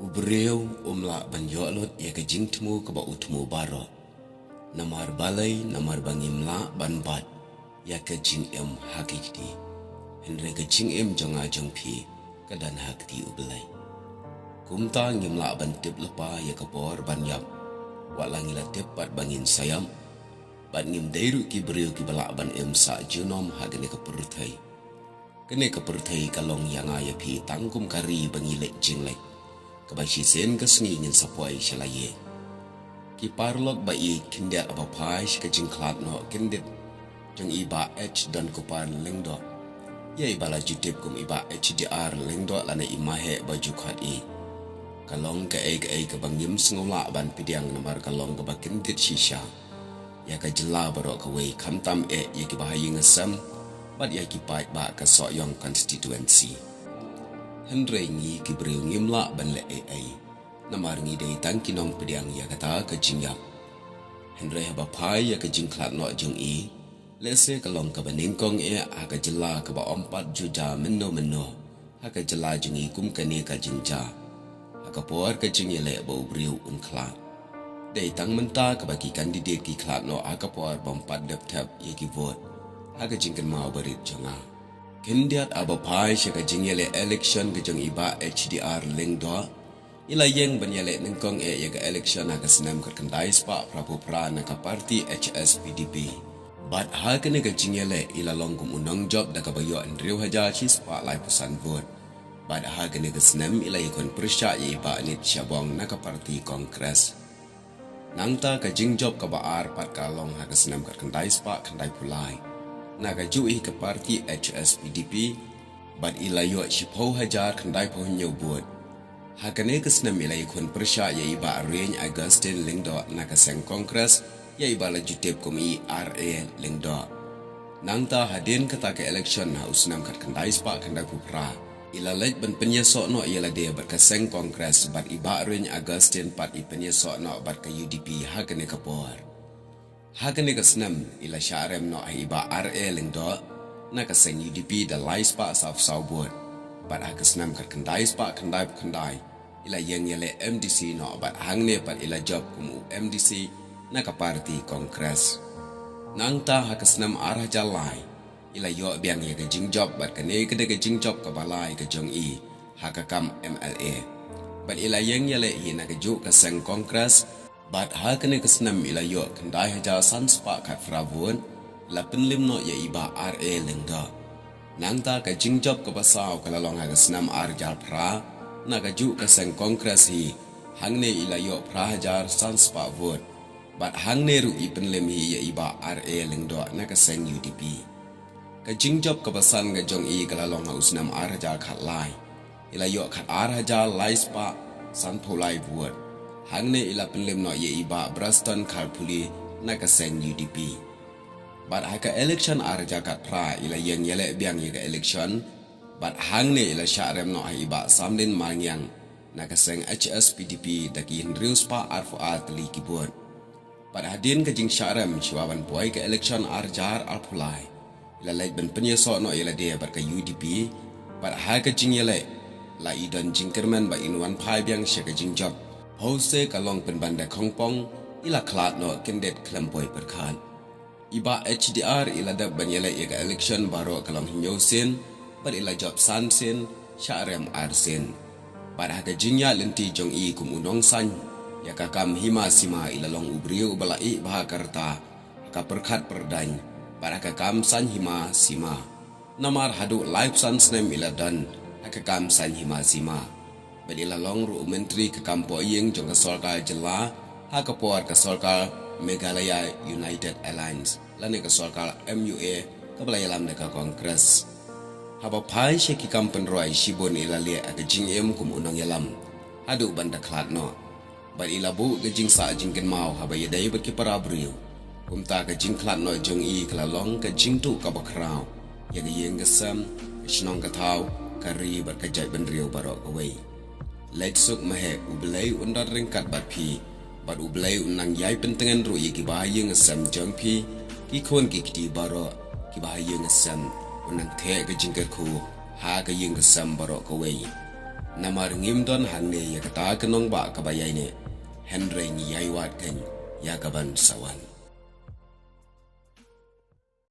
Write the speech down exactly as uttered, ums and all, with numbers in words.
U briew um lah ban ïoh lut ïa ka jingthmu kaba u thmu baroh. Namar balei? Namar ba ngim lah ban bat ïa ka jingim ha ki kti, hynrei ka jingim jong nga jong phi ka don ha kti U Blei. Kumta ngim lah ban tip lypa ïa ka por ban ïap, wat la ngi la tip pat ba ngin sa ïap. Bad ngim dei ruh ki briew kiba lah ban im sah junom ha kane ka pyrthei. Kane ka pyrthei ka long ïa nga ïa phi tang kum ka ri ba ngi leit jingleit, kaba shisien ka sngi ngin sa poi sha la ïing. Ki paralok ba ïeit, khyndiat haba phai sha ka jingkhlad noh kyndit jong i Bah H Donkupar Lyngdoh ïa i ba la ju tip kum i Bah H D R Lyngdoh lane i Maheh ba ju khot i, ka long kaei kaei kaba ngim sngewlah ban pdiang namar ka long kaba kyndit shisha ïa ka jylla baroh kawei, khamtam eh ïa kiba ha ïing ha sem bad ïa ki paidbah ka Sohiong constituency. Hynrei ngi ki briew ngim lah ban leh ei ei, namar ngi dei tang ki nongpdiang ïa kata ka jingïap. Hynrei haba phai ïa ka jingkhlad noh jong i, lehse ka long kaba nyngkong eh ha ka jylla kaba ym pat ju jia mynno mynno ha ka jylla jong i kum kane ka jingjia ha ka por ka jingïaleh ba u briew un khlad. Dei tang mynta kaba ki candidate ki khlad noh ha ka por bym pat dep thep ïa ki vote ha ka jingkynmaw barit jong nga. Khyndiat haba phai sha ka jingïaleh election ka jong i Bah H D R Lyngdoh, i la ïeng ban ïaleh nyngkong eh ïa ka election ha ka snem khatkhyndai spah phraphew phra na ka party H S P D P. Bad ha kane ka jingïaleh i la long kum u nongjop da kaba ïoh hynriew hajar shispah laiphew san vote. Bad ha kane ka snem i la ïakhun pyrshah ïa i Bah Nit Shabong na ka party Congress. Nangta ka jingjop kaba ar pat ka long ha ka snem khatkhyndai spah khyndaiphew lai na kajuh hi ka party H S P D P, bad i la ïoh shiphew hajar khyndaiphew hynñiew vote. Ha kane ka snem i la ïakhun pyrshah ïa i Bah Rieng Augustine Lyngdoh na ka seng Congress ïa i ba la ju tip kum i R A Lyngdoh. Nangta hadien kata ka election ha u snem khatkhyndai spah khyndaiphew phra, i la leit ban pynïasoh noh ïa lade bad ka seng Congress, bad i Bah Rieng Augustine pat i pynïasoh noh bad ka U D P ha kane ka por. Ha kane ka snem i la shah rem noh ha i Bah R A Lyngdoh na ka seng U D P da lai spah sawphew saw vote. Bad ha ka snem khatkhyndai spah khyndaiphew khyndai i la ïeng ïaleh M D C noh, bad hangne pat i la jop kum u M D C na ka party Congress. Nangta ha ka snem ar hajar lai i la ïoh biang ïa ka jingjop, bad kane ka dei ka jingjop kaba lai ka jong i ha ka kam M L A. Bad i la ïeng ïaleh hi na kajuh ka seng Congress, bad ha kane ka snem i la ïoh khyndai hajar san spah khatphra vote, la pynlem noh ïa i Bah R A Lyngdoh. Nangta ka jingjop kaba saw ka la long ha ka snem ar hajar phra na kajuh ka seng Congress hi, hangne i la ïoh phra hajar san spah vote. Bad hangne ruh i pynlem hi ïa i Bah R A Lyngdoh na ka seng U D P. Ka jingjop kaba san ka jong i ka la long ha u snem ar hajar khatlai. I la ïoh khatar hajar lai spah sanphew lai vote. Hangne i la pynlem noh ïa i Bah Braston Kharpuli na ka seng U D P. Bad ha ka election ar hajar khatphra i la ïeng ïaleh biang ïa ka election. Bad hangne i la shah rem noh ha i Bah Samlin Marngiang na ka seng H S P D P da ki hynriew spah arphew ar tylli ki vote. Bad hadien ka jingshah rem shuwa ban poi ka election ar hajar arphew lai, i la leit ban pynïasoh noh ïa lade bad ka U D P. Bad ha ka jingïaleh la i don jingkyrmen ba in wan phai biang sha ka jingjop. Hynrei ka long pynban da khongpong, i la khlad noh kyndit khlem poi pyrkhat. I Bah H D R i la dep ban ïaleh ïa ka election baroh ka long hynñiew sien, bad i la jop san sien, shah rem ar sien. Bad ha ka jingïaid lynti jong i kum u nongsaiñ ïa ka kam hima sima, i la long u briew uba la ïeh bha ka rta ha ka pyrkhat pyrdaiñ bad ha ka kam saiñ hima sima. Namar haduh laiphew san snem i la don ha ka kam saiñ hima sima. Bad i la long ruh u myntri ka kam poh ïing jong ka sorkar jylla ha ka por ka sorkar Meghalaya United Alliance lane ka sorkar M U A kaba la ïalam da ka Congress. Haba phai sha ki kam pynroi, shibun i la leh ha ka jingim kum u nongïalam haduh ban da khlad noh. Bad i la buh ka jingsah jingkynmaw haba ïadei bad ki para briew. Kumta ka jingkhlad noh jong i ka la long ka jingtuh kaba khraw ïa ka ïing ka sem, ka shnong ka thaw, ka ri bad ka jaitbynriew baroh kawei. Leit suk Maheh, U Blei un don ryngkat bad phi, bad U Blei un nang ïai pyntngen ruh ïa kiba ha ïing ha sem jong phi, ki khun ki kti baroh kiba ha ïing ha sem, un nang theh ka jingkyrkhu ha ka ïing ka sem baroh kawei. namar ngim don hangne ïa kata ka nongbah kaba ïaineh, hynrei ngi ïai wad kein ïa kaban sa wan.